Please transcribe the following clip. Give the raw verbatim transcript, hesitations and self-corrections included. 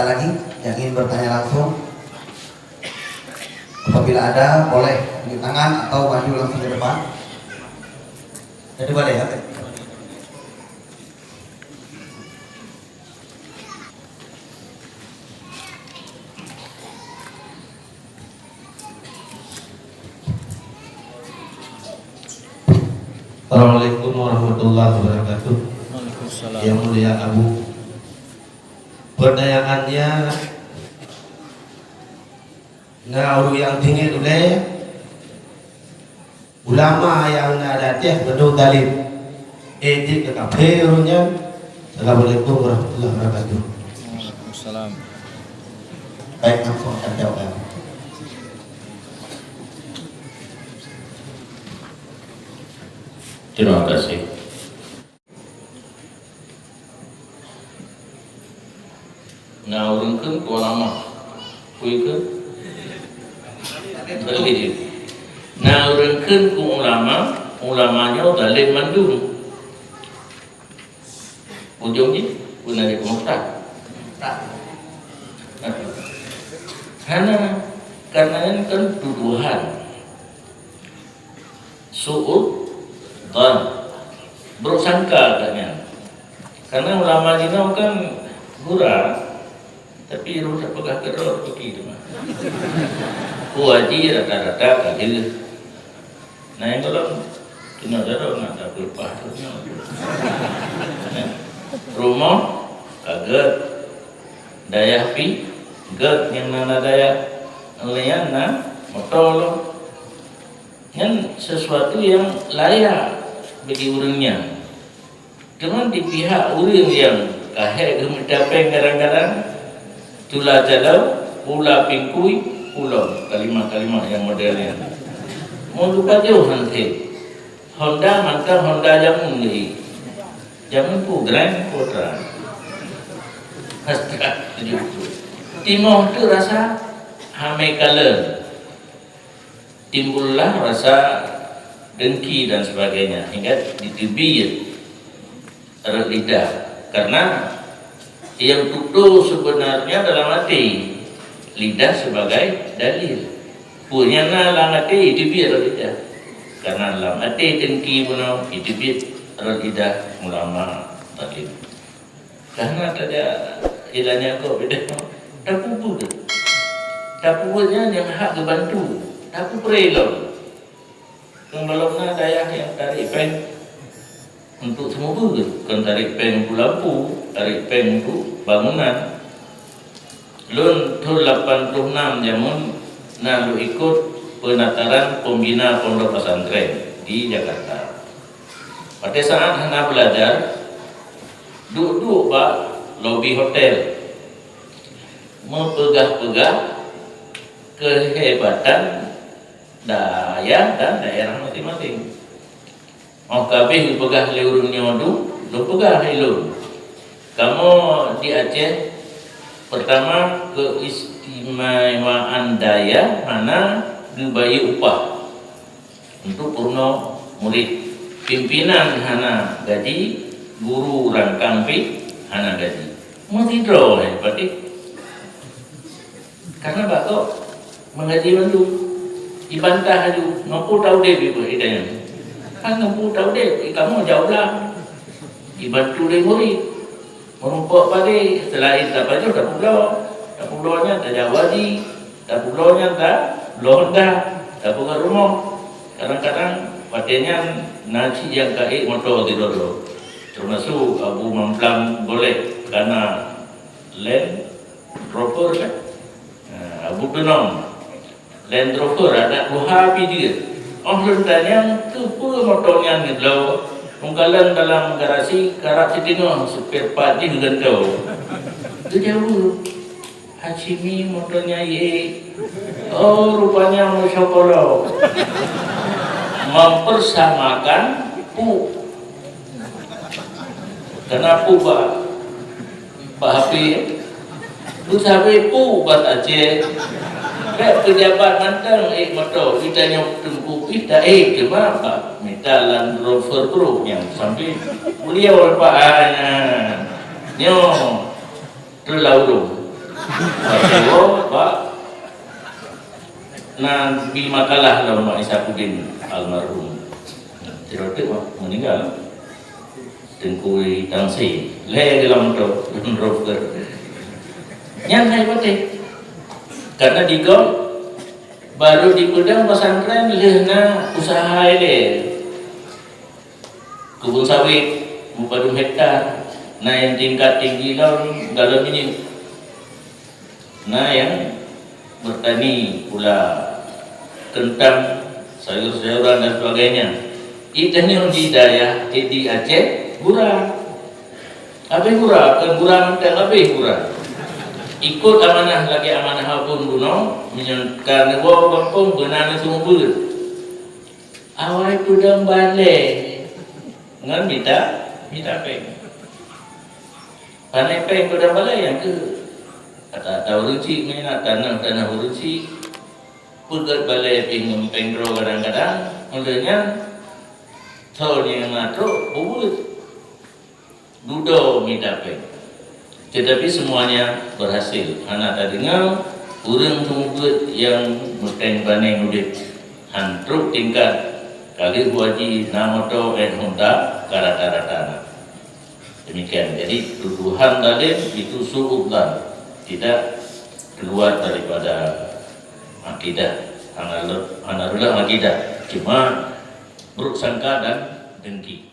Ada lagi yang ingin bertanya langsung? Apabila ada, boleh angkat tangan atau maju langsung ke depan. Ada boleh ya? Assalamualaikum warahmatullahi wabarakatuh. Waalaikumsalam. Yang mulia Abu, pertanyaannya, na ureueng nyang tinggi ulée, ulama nyang na di ateueh bandum dalil. Eh, jeuet keu kafé ureueng nyan. Assalamualaikum warahmatullahi wabarakatuh. Waalaikumsalam. Baik, langsung akan jawab. Terima kasih. Na ureueng kheun keu ulama. Kui kheun? Dalil. Na ureueng kheun keu ulama, ulama nyoe dalil mandum. Ujong jih, beuna jih peumurtad. Hana, karena nyan kan tuduhan. Su'udzan. Buruk sangka agaknya. Karena ulama jinoe kan gura, tapi roh tak peugah keudroe peuki teuma. Ku haji rata-rata ka jeuh. Nah, nyang golom keunoe jaroe na tapeupah tu nyoe. Rumoh ka gèt, dayah pih gèt nyang na, na dayah. Lheueh nyan na moto lom. Nyan sesuatu nyang layak bagi ureueng nyan. Teuma di pihak ureueng nyang ka hék geumita péng kadang-kadang, tula cadao, pula pingkui, pula kalimah-kalimah nyang model nyan. Meulupajoh han thèe. Honda mantong Honda jameun lé. Jameun peue Grand peue Ultra. Astra tujuh puluh. Timoh tu rasa hamé kalon. Timbullah rasa dengki dan sebagainya hingga diteubiet rot lidah. Karena nyang tutoe sebenarnya dalam até, lidah sebagai dalil. Peue nyang na lam até iteubiet rot lidah. Karena lam até dengki bunoe iteubiet rot lidah ulama tadi. Karena teuka ilanya kok beda. Tapubuet. Tapubuet nyan nyang hak geubantu. Tapeupreh lom. Keu gohlom na dayah nyang tarek péng untuk seumeubeuet, kon tarek péng untuk lampu, tarek péng untuk bangunan. Lôn thôn lapan ploh nam jameun na lôn ikot peunataran pembina pondok pesantren di Jakarta. Watèe saat hana beulajar, duek-duek bak lobi hotel, meupeugah-peugah keuhebatan dayah dan daerah maséng-maséng. Óh ka abéh geupeugah lé ureueng nyoe du, lôn peugah lé lôn, kamoe di Aceh, peurtama, keistimewaan dayah hana geubayeue upah untuk peurunoe murit. Pimpinan hana gaji, guru rangkang pih hana gaji. Meusidroe hai patéh. Karena bak gob meugaji mandum. Ibantah laju, ngon peue taudép ibu idéh nyan. Kan ngon peue taudép, ikamoe jak u blang. Ibantu lé murit. Meurumpok padé, seulaén tapajoh tapeubloe. Tapeubloe nyan tajak u haji, tapeubloe nyan tabloe honda, tapeugöt rumoh. Kadang-kadang watèe nyan na cit nyang ka ék moto sidroe-droe. Teumasok Abu Mamplam Golek kana Land Rover kan? Ha, Abu Geunong. Land Rover adak tuha pih jeuet. Óh lôn tanyong, keupeue moto nyan geubloe? Meukalon dalam garasi karab siteungoh spare part jih geugantoe. Geujaweueb, "Hashimi moto nyan yé." Oh, rupanya meusyokolo. Mempersamakan pu. Karena pu bak Bah Habib, beusabé pu bak Aceh. Bèk peujabat mantong ék moto, geutanyoe teungku pih taék, teuma bak mita Land Rover Pro nyang sampé beliau leupah nyan. Nyoe, teulaurong. Rasulullah, Pak, na bi makalah lom Mak Isa Pudin almarhum. Tirotek mah meninggal. Teungku Tangsi, lhèe geulam tu, broker. Nyan hai patéh. Karena di gop baru dipeudong pesantren lheuh na usaha ilèe. Kebun sawit, meupadum hektar, na nyang tingkat tinggi lom galon minyeuk. Na nyang bertani pula kentang, sayur-sayuran dan sebagainya. Di tanyoe di dayah, di Aceh, gura. Habéh gura, kon gura mantong, habéh gura. Ikot amanah lagèe amanah Abon bunoe, meunyoe ka neuwoe u gampông, beuna neuseumeubeuet. Awai peudong balèe ngon mita, mita péng. Pané péng peudong balèe nyang keuh. Ata-ata ureueng chik meunan, tanoh-tanoh ureueng chik. Peugöt balèe pih ngon péng droe kadang-kadang. Meunyoe nyan, thon nyang na trok, beuet. Dudoe mita péng. Tetapi semuanya berhasil. Hana tadeungoe ureueng seumeubeuet nyang meupéng pané udép. Han trok tingkat, ka lheueh Bu Haji na moto, eh, Honda, ka rata-rata na. Demikian. Jadi, tuduhan zalim itu su'udzan, tidak keluar daripada akidah. Hana le-, hana reuloh akidah. Cuma buruk sangka dan dengki.